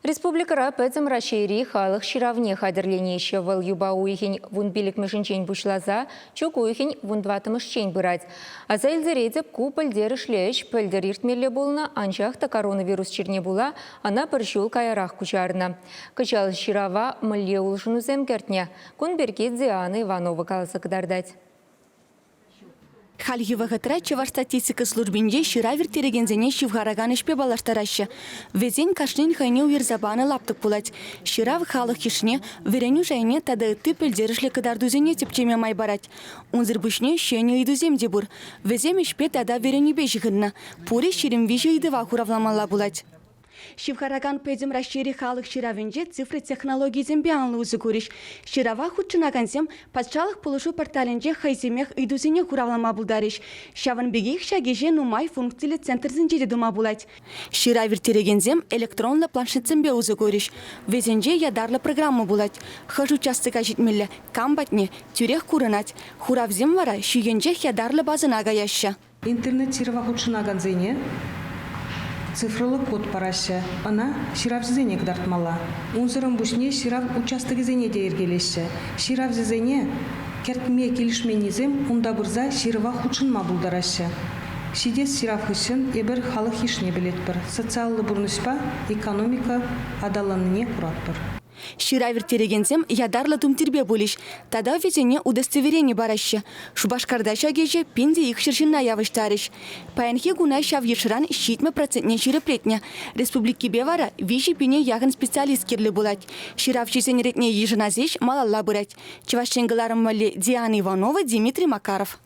Республикӑра Пӗтӗм Раҫҫейри халӑх ҫыравне хатӗрленеҫҫӗ. Вӑл юпа уйӑхӗн вунпиллӗкмӗшӗнчен пуҫласа чӳк уйӑхӗн вунтӑваттӑмӗшчен пырать. Аса илтеретӗп, ку пӗлтерӗшлӗ ӗҫ пӗлтӗр иртмелле пулнӑ, анчах та коронавирус чирне пула ӑна пӗр ҫул каярах куҫарнӑ. Кӑҫал ҫырава мӗнле улшӑнусем кӗртнӗ? Кун пирки Диана Иванова каласа кӑтартать. Хальхи вӑхӑтра Чӑваш статистика службинче ҫырав ирттерекенсене ҫывхаракан ӗҫпе паллаштараҫҫӗ. Вӗсен кашнин хӑйне уйӑрса панӑ лаптӑк пулать. Ҫырав халӑх йышне, вӗренӳ шайне тата ытти пӗлтерӗшлӗ кӑтартусене тӗпчеме май парать. Унсӑр пуҫне ҫӗнӗ ыйтусем те пур. Вӗсем ӗҫпе тата вӗренӳпе ҫыхӑннӑ. Пурӗ 23 ыйтӑва хуравламалла пулать. Ҫывхаракан Пӗтӗм Раҫҫейри халӑх ҫыравӗнче цифра технологийӗсемпе анлӑ усӑ курӗҫ. Ҫырава хутшӑнакансем патшалӑх пулӑшу порталӗнче хӑйсемех ыйтусене хуравлама пултарӗҫ. Ҫавӑн пекех ҫак ӗҫе нумай функциллӗ центрсенче те тума пулать. Ҫырав ирттерекенсем электронлӑ планшетсемпе усӑ курӗҫ. Вӗсенче ятарлӑ программа пулать. Хӑш участока ҫитмелле, кам патне, тӳрех курӑнать. Хуравсем вара ҫийӗнчех ятарлӑ базӑна каяҫҫӗ. Интернет-ҫырӑва хутшӑнакансене цифрӑллӑ код параҫҫӗ, ӑна ҫыравҫӑсене кӑтартмалла. Унсӑрӑн пуҫне ҫырав участокӗсене те йӗркелеҫҫӗ. Ҫыравҫӑсене кӗртме килӗшменнисем унта пырса ҫырӑва хутшӑнма пултараҫҫӗ. Ҫитес ҫырав хыҫҫӑн эпир халӑх йышне пӗлетпӗр, социаллӑ пурнӑҫпа экономика аталаннине куратпӑр. Ҫырав ирттерекенсем ятарлӑ тумтирпе пулӗҫ тата вӗсене удостоверени параҫҫӗ. Шупашкарта ҫак ӗҫе 1200 ҫынна явӑҫтарӗҫ. Паянхи куна ҫав йышран 70 процентне ҫирӗплетнӗ. Республикипе вара 3 пине яхӑн специалист кирлӗ пулать. Ҫыравҫӑсен ретне йышӑнас ӗҫ малалла пырать. Чӑваш Ен кӑларӑм валли Диана Иванова, Дмитрий Макаров.